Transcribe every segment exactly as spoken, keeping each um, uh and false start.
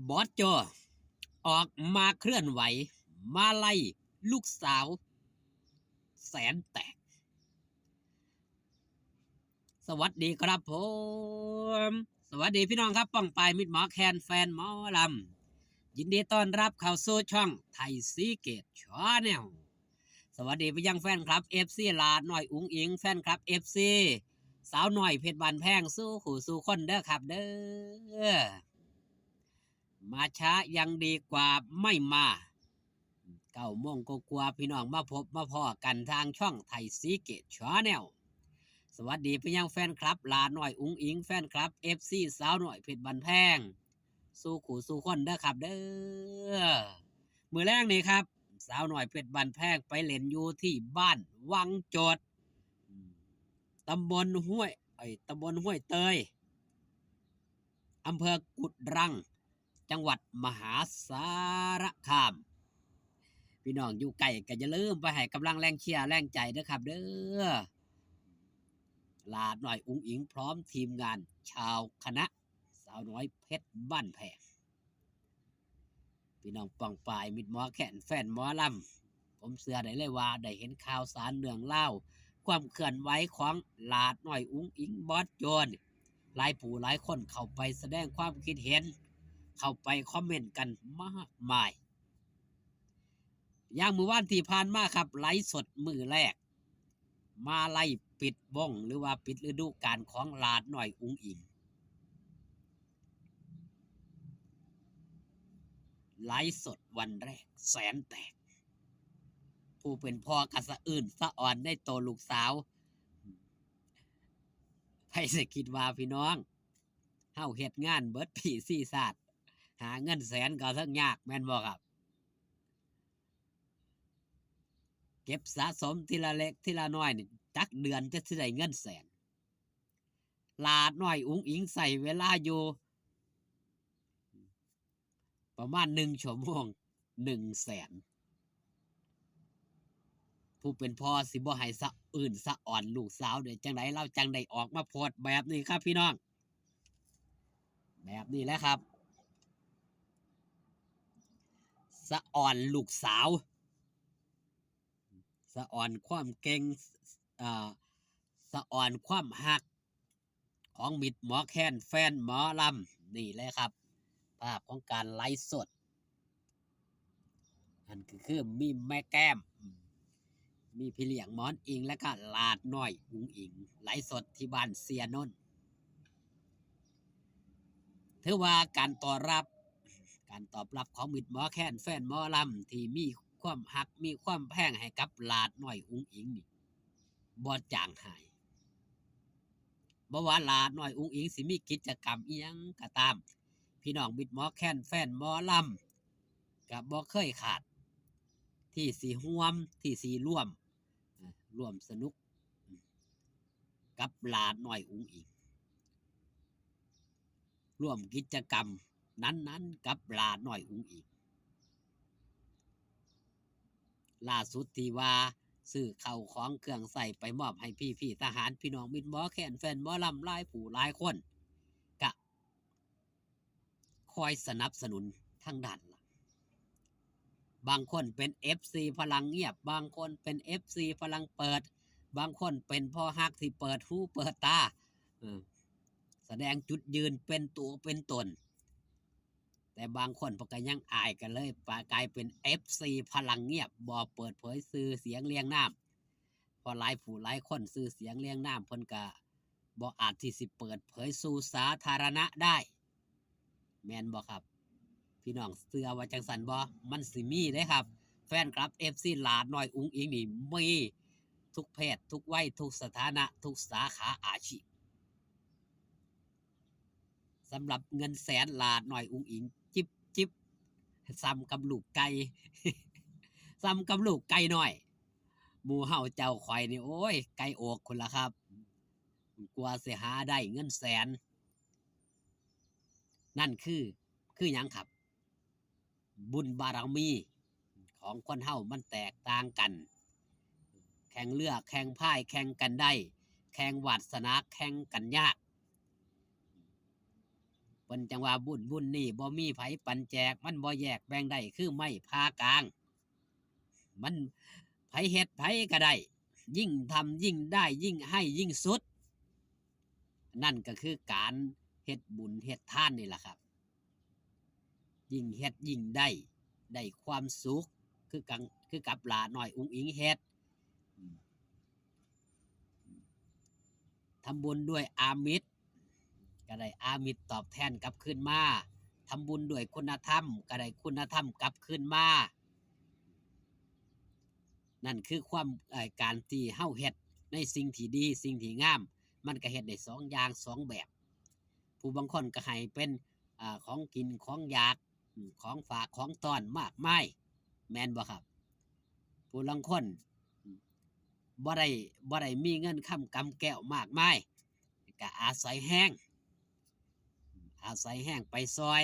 บอสโจออกมาเคลื่อนไหว มาไล่ลูกสาวแสนแตก สวัสดีครับผม สวัสดีพี่น้องครับ ป้องปายมิตรหมอแคนแฟนหมอลำ ยินดีต้อนรับเข้าสู่ช่องไทยซีเกตชาแนล สวัสดีไปยังแฟนคลับเอฟซีหลาน้อยอุ๋งอิ๋ง แฟนคลับเอฟซีสาวน้อยเพชรบ้านแพง สู่คู่สู่คนเด้อครับเด้อ มาช้ายังดีกว่าไม่มา เก้าโมงกว่าๆ พี่น้องมาพบมาพ้อกันทางช่องไทยซีเกตชาแนล สวัสดีไปยังแฟนคลับหลาน้อยอุ๋งอิ๋ง แฟนคลับเอฟซีสาวน้อยเพชรบ้านแพง สู่คู่สู่คนเด้อครับเด้อ มื้อแลงนี่ครับ สาวน้อยเพชรบ้านแพงไปเล่นอยู่ที่บ้านวังโจด ตำบลห้วย ไอ้ย ตำบลห้วยเตย อำเภอกุดรัง จังหวัดมหาสารคาม พี่น้องอยู่ไกลก็อย่าลืมไปให้กำลังแรงเชียร์แรงใจเด้อครับเด้อ หลาน้อยอุ๋งอิ๋งพร้อมทีมงานชาวคณะสาวน้อยเพชรบ้านแพง พี่น้องป้องปายมิตรหมอแคนแฟนหมอลำ ผมเชื่อได้เลยว่าได้เห็นข่าวสารเรื่องราว ความเคลื่อนไหวของหลาน้อยอุ๋งอิ๋งบอสโจน หลายผู้หลายคนเข้าไปแสดงความคิดเห็น เข้าไปคอมเมนต์กันมากมาย อย่างมื้อวานที่ผ่านมาครับ ไลฟ์สดมื้อแรก มาไล่ปิดวงหรือว่าปิดฤดูกาลของหลาน้อยอุ๋งอิ๋ง ไลฟ์สดวันแรกแสนแตก ผู้เป็นพ่อกะสะอื้นสะออนในโตลูกสาว ไผสิคิดว่าพี่น้อง เฮาเฮ็ดงานเบิดปีสี่ชาติ หาเงินแสนก็ทั้งยากแม่นบ่ครับ เก็บสะสมทีละเล็กทีละน้อยนี่ จักเดือนจะสิได้เงินแสน หลาน้อยอุ๋งอิ๋งใช้เวลาอยู่ ประมาณหนึ่งชั่วโมง หนึ่งแสน ผู้เป็นพ่อสิบ่ให้สะอื้นสะออนลูกสาวได้จั่งใด ลาวจั่งได้ออกมาโพสต์แบบนี้ครับพี่น้อง แบบนี้แหละครับ สะออนลูกสาว สะออนความเก่ง อ่า สะออนความฮัก ของมิตรหมอแคนแฟนหมอลำ นี่แหละครับ ภาพของการไลฟ์สด นั่นก็คือมีแม่แก้ม มีพี่เลี้ยงหมอนอิง และก็หลาดน้อยอุ๋งอิ๋ง ไลฟ์สดที่บ้านเสียนนท์ ถือว่าการตอบรับ การตอบรับของมิตรหมอแคนแฟนหมอลำ ที่มีความฮักมีความแพงให้กับหลาดน้อยอุ๋งอิ๋งนี่ บ่จางหาย บ่ว่าหลาดน้อยอุ๋งอิ๋งสิมีกิจกรรมอิหยังก็ตาม พี่น้องมิตรหมอแคนแฟนหมอลำ ก็บ่เคยขาด ที่สิร่วม ที่สิร่วม เอ่อ ร่วมสนุก กับหลาดน้อยอุ๋งอิ๋ง ร่วมกิจกรรมนั้นๆ กับหลาดน้อยอุ๋งอิ๋ง ล่าสุดที่ว่าซื้อข้าวของเครื่องใช้ไปมอบให้พี่ๆทหาร พี่น้องมิตรหมอแคนแฟนหมอลำหลายผู้หลายคน ก็คอยสนับสนุนทางด้านหลัง บางคนเป็นเอฟซีพลังเงียบ บางคนเป็นเอฟซีพลังเปิด บางคนเป็นพ่อฮักที่เปิดหูเปิดตา เออ แสดงจุดยืนเป็นตัวเป็นตน แต่บางคนเพิ่นก็ยังอายกันเลย ปะ กลายเป็นเอฟซีพลังเงียบ บ่เปิดเผยชื่อเสียงเรียงนาม เพราะหลายผู้หลายคนชื่อเสียงเรียงนามเพิ่นก็บ่อาจที่สิเปิดเผยสู่สาธารณะได้ แม่นบ่ครับ พี่น้องเชื่อว่าจั่งซั้นบ่ มันสิมีเด้ครับ แฟนคลับเอฟซีหลาดน้อยอุ๋งอิ๋งนี่มีทุกเพศ ทุกวัย ทุกสถานะ ทุกสาขาอาชีพ สำหรับเงินแสนหลาดน้อยอุ๋งอิ๋ง จิบจิบ ส่ำกับลูกไก่ ส่ำกับลูกไก่น้อย หมู่เฮาเจ้าข่อยนี่ โอ้ย ไก่อกพุ้นล่ะครับ กว่าสิหาได้เงินแสน นั่นคือ คือหยังครับ บุญบารมีของคนเฮามันแตกต่างกัน แข่งเรือ แข่งพาย แข่งกันได้ แข่งวาสนา แข่งกันยาก พิ่นจั่งว่าบุญบุญนี่บ่มีไผปันแจก มันบ่แยกแบ่งได้คือไม้ผ่ากลาง มันไผเฮ็ดไผก็ได้ ยิ่งทำยิ่งได้ ยิ่งให้ยิ่งสุด นั่นก็คือการเฮ็ดบุญเฮ็ดทานนี่ล่ะครับ ยิ่งเฮ็ดยิ่งได้ ได้ความสุข คือกัง คือกับหลาน้อยอุ๋งอิ๋งเฮ็ด อืม ทำบุญด้วยอามิส ก็ได้อามิสตอบแทนกลับคืนมา ทำบุญด้วยคุณธรรม ก็ได้คุณธรรมกลับคืนมา นั่นคือความ เอ่อ การที่เฮาเฮ็ดในสิ่งที่ดี สิ่งที่งาม มันก็เฮ็ดได้สองอย่างสองแบบ ผู้บางคนก็ให้เป็น อ่า ของกินของอยาก อืม ของฝากของต้อนมากมาย แม่นบ่ครับ ผู้ลางคน อืม บ่ได้ บ่ได้มีเงินคำกำแก้วมากมาย ก็อาศัยแฮง อาศัยแฮงไปซอย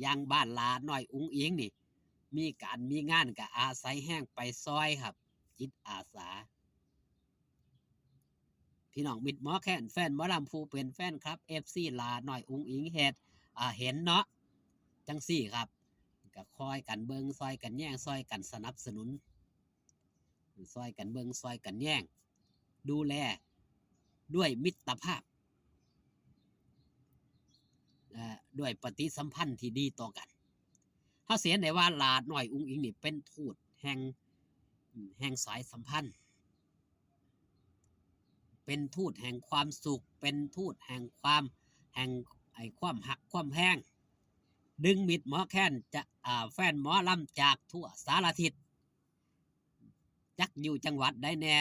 อย่างบ้านหลาน้อยอุ๋งอิ๋งนี่ มีการมีงานก็อาศัยแฮงไปซอยครับ จิตอาสา พี่น้องมิตรหมอแคน แฟนหมอลำผู้เป็นแฟนคลับ เอฟซี หลาน้อยอุ๋งอิ๋งเฮ็ด อ่า เห็นเนาะ จั่งซี้ครับ ก็คอยกันเบิ่ง ซอยกันแยง ซอยกันสนับสนุน ซอยกันเบิ่ง ซอยกันแยง ดูแลด้วยมิตรภาพ เอ่อ ด้วยปฏิสัมพันธ์ที่ดีต่อกัน เฮาสิเห็นได้ว่าหลาน้อยอุ๋งอิ๋งนี่เป็นทูตแห่ง แห่งสายสัมพันธ์ เป็นทูตแห่งความสุข เป็นทูตแห่งความ แห่งไอ้ความฮักความแพง ดึงมิตรหมอแคนจะ อ่า แฟนหมอลำจากทั่วสารทิศ จักอยู่จังหวัดใดแน่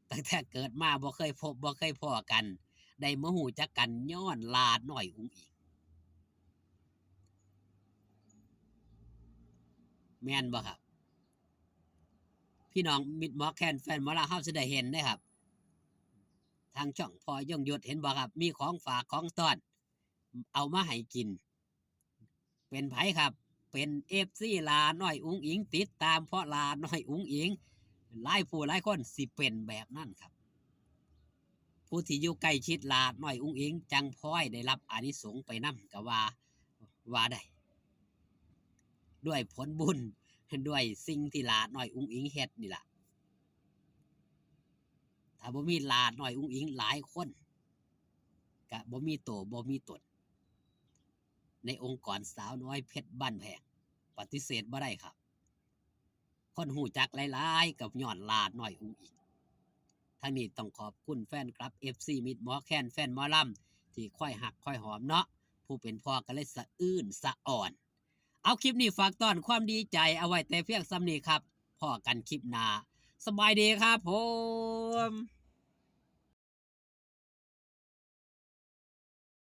ตั้งแต่เกิดมาบ่เคยพบบ่เคยพ้อกัน ได้มาฮู้จักกันย้อนหลาน้อยอุ๋งอิ๋ง แม่นบ่ครับ พี่น้องมิตรหมอแคน แฟนหมอลำ เฮาสิได้เห็นเด้ครับ ทางช่องพ่อยงยุทธ เห็นบ่ครับ มีของฝากของต้อน เอามาให้กิน เป็นไผครับ เป็น เอฟซี หลาน้อยอุ๋งอิ๋ง ติดตามเพราะหลาน้อยอุ๋งอิ๋ง หลายผู้หลายคนสิเป็นแบบนั้นครับ ผู้ที่อยู่ใกล้ชิดหลาน้อยอุ๋งอิ๋ง จั่งพลอยได้รับอานิสงส์ไปนำ ก็ว่า ว่าได้ ด้วยผลบุญ ด้วยสิ่งที่หลาน้อยอุ๋งอิ๋งเฮ็ดนี่ล่ะ ถ้าบ่มีหลาน้อยอุ๋งอิ๋งหลายคน ก็บ่มีโตบ่มีตน ในองค์กรสาวน้อยเพชรบ้านแพง ปฏิเสธบ่ได้ครับ คนฮู้จักหลายๆ ก็ย้อนหลาน้อยอุ๋งอิ๋ง ทั้งนี้ต้องขอบคุณแฟนคลับ เอฟซี มิตรหมอแคน แฟนหมอลำ ที่คอยฮักคอยหอมเนาะ ผู้เป็นพ่อก็เลยสะอื้นสะอ่อน เอาคลิปนี้ฝากต้อนความดีใจเอาไว้แต่เพียงส่ำนี้ครับ พ้อกันคลิปหน้า สบายดีครับผม